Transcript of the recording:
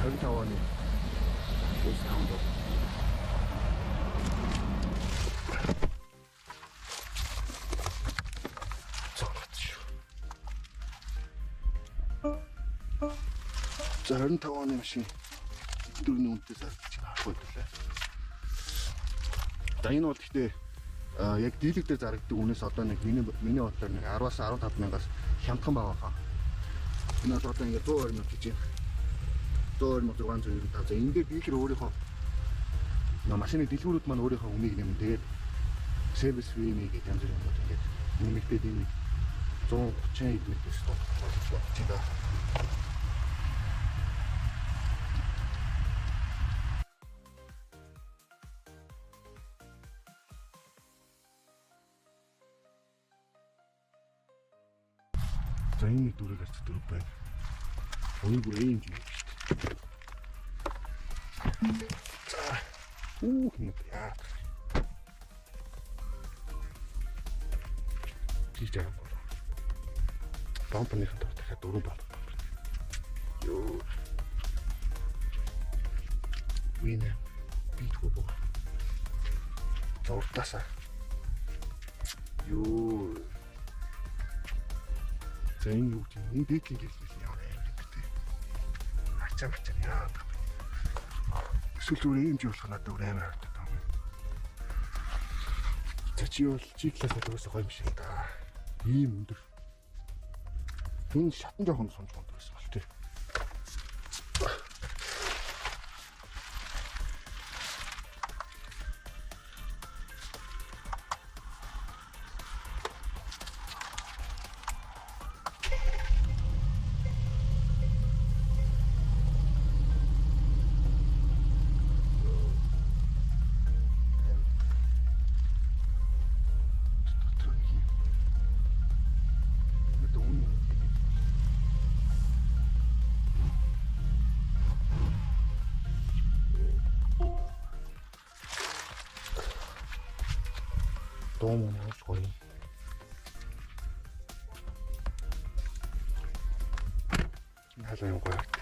25 оны 500. Цогц шүү. За 25 оны машин дөрөвний үнэтэй зарж авах байлаа. За энэ бол гэхдээ яг дийлэг дээр зарагддаг үнээс одоо нэг миний бодлоор нэг 10-аас 15 мянгаас хямдхан байгаа хаа. Энэ бол одоо ингээд 120 мянга гэж байна. 120 695. За энэ дээр дийлэр өөрийнхөө машины дэлгүүрүүд маань өөрийнхөө үнийг нэмэн. Тэгээд сервис fee гэдэг янз бүрийн юмнууд ингээд нэмэгдээд энэ 130 эдмэд төс болж байна. За энэ нэг дөрөв гарц дөрөв байна. Оны бүр ийм юм шүү дээ. За нэг яа. Тийч яа. Бамперныхан дор дахиад дөрөв бампер. Йоо. Винэ битгүү боо. За уртаасаа. Йоо. За энэ юу гэдэг энэ дээдлийн гэлнээс ямар амар юм бэ те. Ачаа мачаа яа. Эсвэл зүгээр ийм жи болох надад өөр амар харагдаад байна. За чи бол G класс надад угаасаа гоё юм шиг л да. Ийм өндөр. Энэ шатан жоохон сунж өндөр байсан бол те. Дуу мөн яаж гоё юм. Хаалаа юм гоё.